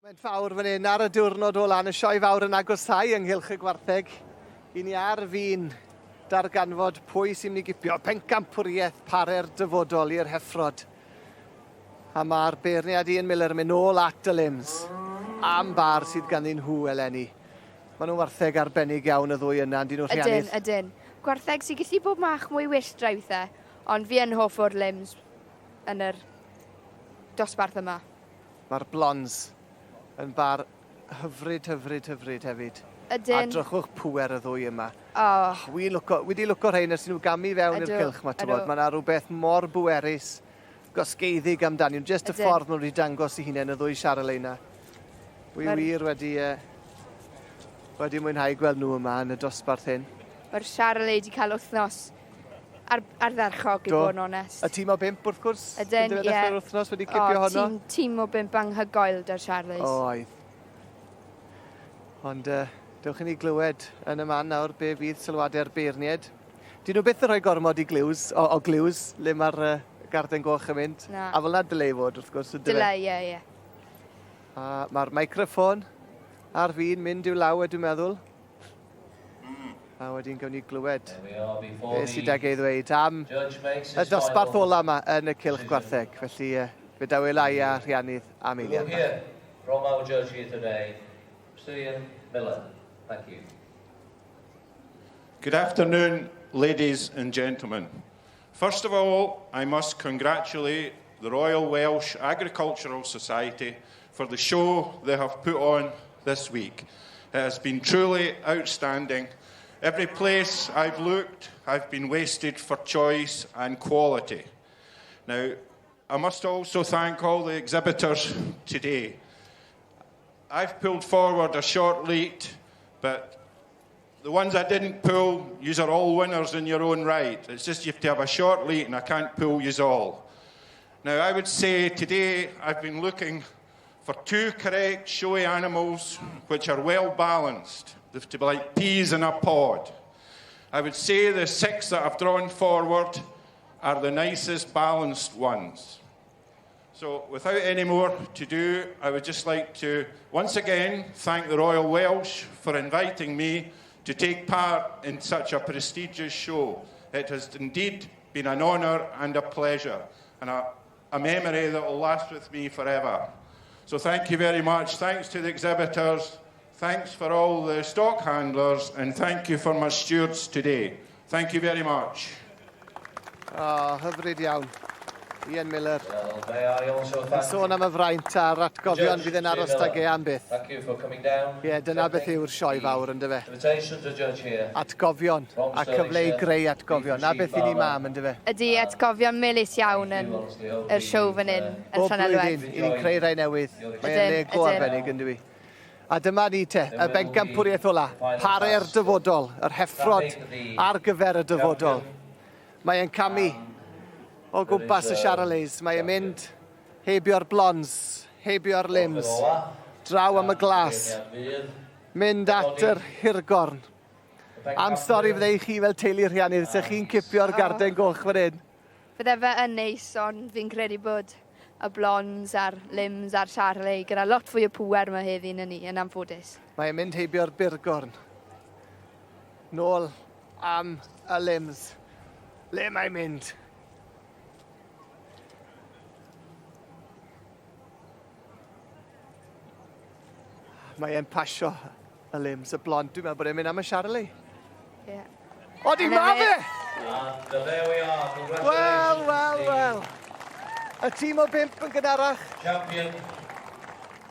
Mae'n fawr fan hyn ar y diwrnod ola yn y sioe fawr yn agosáu ynghylch y gwartheg. I ni ar fin darganfod pwy sy'n mynd i gipio pencampwriaeth pare'r dyfodol i'r heffrod. A mae'r beirniad Ian Miller yn mynd nôl at y limbs am bar sydd ganddyn nhw eleni. Maen nhw'n wartheg arbennig iawn y ddwy yna, yndyn nhw Rhiannydd? Ydyn, ydyn. Gwartheg sy'n gallu bod mach mwy wyllt rai weithiau, ond fi yn hoff o'r limbs yn yr dosbarth yma. Mae'r blonds yn bar hyfryd, hyfryd, hyfryd hefyd. Ydyn. A drychwch pŵer y ddwy yma. Oh. Wi'n lwco, wi 'di lwco rhein ers i nhw gamu fewn i'r cylch 'ma, t'mod. Mae 'na rhywbeth mor bwerus, gosgeiddig amdanyn nhw. Jyst y ffordd maen nhw wedi dangos eu hunain, y ddwy Charolais 'na. Wi wir wedi, uh, wedi mwynhau gweld nhw yma yn y dosbarth hyn. Mae'r Charolais wedi cael wythnos ar, ardderchog i fod yn onest. Y tîm o bump wrth gwrs. Ydyn, ie. Dechrau'r wythnos wedi cipio honno. Tîm, tîm o bump anghygoel da'r Charlies. Oedd. Ond uh, dewch i ni glywed yn y man nawr be fydd sylwadau'r beirniaid. Dyn nhw byth yn rhoi gormod i gliws, o, o gliws, le mae'r uh, garden goch yn mynd. Na. A fel na dyle i fod, wrth gwrs. Dyle, ie, ie. A mae'r microffon ar fin mynd i'w law, e, dwi'n meddwl. A wedyn gawn ni glywed beth sydd ag ei ddweud am y dosbarth ola yma yn y cylch gwartheg. Felly fe dawela i a Rhiannydd am eiliad bach. From our judge here today, Mr Ian Miller. Thank you. Good afternoon, ladies and gentlemen. First of all, I must congratulate the Royal Welsh Agricultural Society for the show they have put on this week. It has been truly outstanding. Every place I've looked, I've been wasted for choice and quality. Now, I must also thank all the exhibitors today. I've pulled forward a short lead, but the ones I didn't pull, yous are all winners in your own right. It's just you have to have a short lead and I can't pull yous all. Now, I would say today I've been looking for two correct showy animals which are well balanced. They've to be like peas in a pod. I would say the six that I've drawn forward are the nicest balanced ones. So, without any more to do, I would just like to once again thank the Royal Welsh for inviting me to take part in such a prestigious show. It has indeed been an honour and a pleasure, and a, a memory that will last with me forever. So thank you very much. Thanks to the exhibitors, thanks for all the stock handlers, and thank you for my stewards today. Thank you very much. Oh, hyfryd iawn. Ian Miller. Yn sôn am y fraint a'r atgofion fydd yn aros 'da ge am byth. Ie, dyna beth yw'r sioe fawr, yndyfe? Atgofion, a cyfle i greu atgofion. Na beth i ni mam, yndyfe? Ydy, atgofion melys iawn yn yr siow fan hyn, yn Bob Llanelwedd. blwyddyn, i ni'n creu rhai newydd. Mae e'n le go arbennig, yndyw i? A dyma ni te, y bencampwriaeth ola, pare'r dyfodol, yr heffrod ar gyfer y dyfodol. Mae e'n camu o gwmpas y Charolais, mae e'n mynd heibio'r blonds, heibio'r limbs, draw am y glas, mynd at yr hirgorn. Am stori fydde i chi fel teulu Rhiannydd, se chi'n cipio'r garden goch fan hyn? Bydde fe yn neis, ond fi'n credu bod y blonds a'r limbs a'r Charlie gyda lot fwy o pŵer yma heddi na ni, yn anffodus. Mae e'n mynd heibio'r burgorn. Nôl am y limbs. Le mae'n mynd? Mae e'n pasio y limbs, y blond. Dwi'n meddwl bod e'n mynd am y Charlie. Ie. Yeah. Odi, ma fe! Wel, wel, wel. Y tîm o bump yn gynharach. Champion.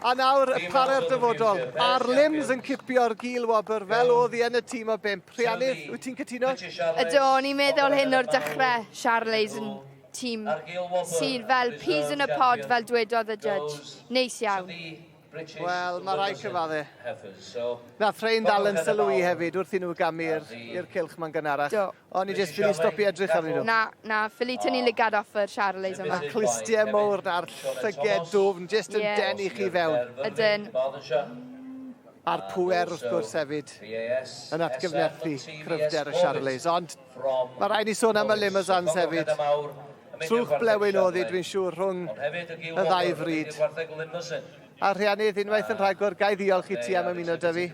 A nawr y pare'r dyfodol. A'r limbs yn cipio'r gil wobr fel oedd hi yn y tîm o bump. Rhiannydd, wyt ti'n cytuno? Ydw, o'n i'n meddwl hyn o'r dechrau. Charlies yn tîm sydd fel peas in a pod, fel dwedodd y judge. Neis iawn. Wel, mae rhaid cyfadde. Nath rhein ddal yn sylw i hefyd wrth i nhw gamu i'r cylch ma'n gynharach. Do. O'n i jyst ffili stopio edrych arnyn nhw. Na, na, ffili tynnu lygad off yr Charlies yma. Y clustiau mowr na'r llyged dwfn jyst yn denu chi fewn. Ydyn. A'r pŵer wrth gwrs hefyd yn atgyfnerthu cryfder y Charlies. Ond mae rhaid ni sôn am y Limousins hefyd. Trwch blewyn oedd hi, dwi'n siŵr, rhwng y ddau fryd. A Rhiannydd, unwaith yn rhagor, ga i ddiolch i ti am ymuno 'da fi.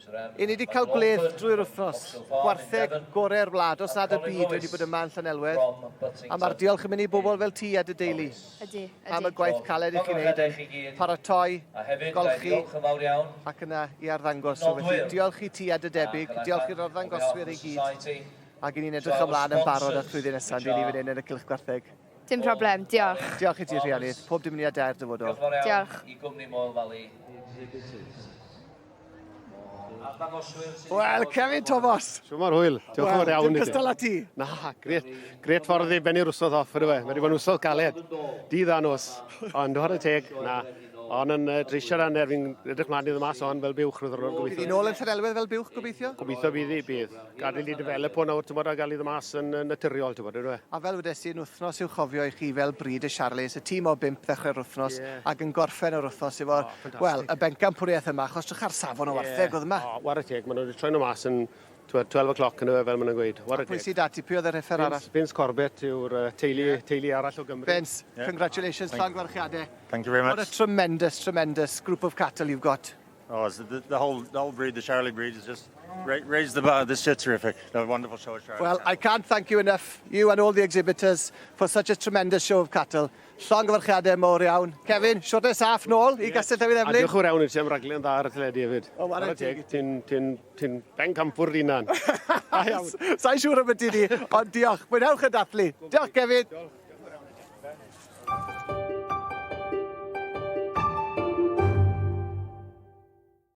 I ni wedi cael gwledd drwy'r wythnos. Gwartheg gorau'r wlad, os nad y byd, wedi bod yma yn Llanelwedd. A mae'r diolch yn mynd i bobl fel ti a dy deulu. Ydy, ydy. Am y gwaith caled i chi'n neud yn paratoi, golchi, ac yna i arddangos. So felly, diolch i ti a dy debyg, diolch i'r arddangoswyr i gyd. Ac i ni'n edrych ymlaen yn barod at flwyddyn nesaf, ni'n i fan hyn yn y Cylch Gwartheg. Dim problem, diolch. Diolch i ti, Rhiannydd. Pob dymuniad da i'r dyfodol. Diolch. Wel, Kevin Thomas. Shwma'r hwyl. Diolch yn fawr iawn i ti. Dim cystal â ti. Na, gret, gret ffordd i bennu'r wsos off, ydw e. Mae wedi bod yn wsos galed. Dydd a nos. Ond chwarae teg, na. Ond yn dreisio ran er fi'n edrych mlaen iddo mas on fel buwch rwy'n gobeithio. Bydd hi'n ôl yn Llanelwedd fel buwch gobeithio? Gobeithio bydd hi, bydd. Gadael i develop o nawr, ti'n bod, a gael iddo mas yn naturiol, ti'n bod, ydw e. A fel wedes i, yn wythnos i'w chofio i chi fel bryd y Charlies, y tîm o bump ddechrau'r wythnos yeah. ac yn gorffen yr wythnos efo, oh, wel, y bencampwriaeth yma, achos drych ar safon o wartheg yeah. oedd yma. O, oh, ware teg, maen nhw wedi troi nhw mas yn 12 o'clock yn y fel maen nhw'n gweud. Ware teg. Pwy sydd ati? Pwy oedd yr heffer arall? Vince Corbett yw'r teulu, yeah. teulu arall o Gymru. Vince, yeah. congratulations, llongyfarchiadau. Thank you very much. What a tremendous, tremendous group of cattle you've got. Oh, so the whole breed, the Charlie breed, is just raised the bar. This shit's terrific. A wonderful show of Charlie. Well, I can't thank you enough, you and all the exhibitors, for such a tremendous show of cattle. Llongyfarchiadau mawr iawn. Kevin, siwrne saff nôl i Gastell Newydd A Emlyn. diolch yn fawr iawn i ti am raglen dda ar y teledu hefyd. O, ware teg. Ti'n ti ti bencampwr hunan. Sa'n siŵr am y di, ond diolch. Mwynhewch y dathlu. Diolch, Kevin.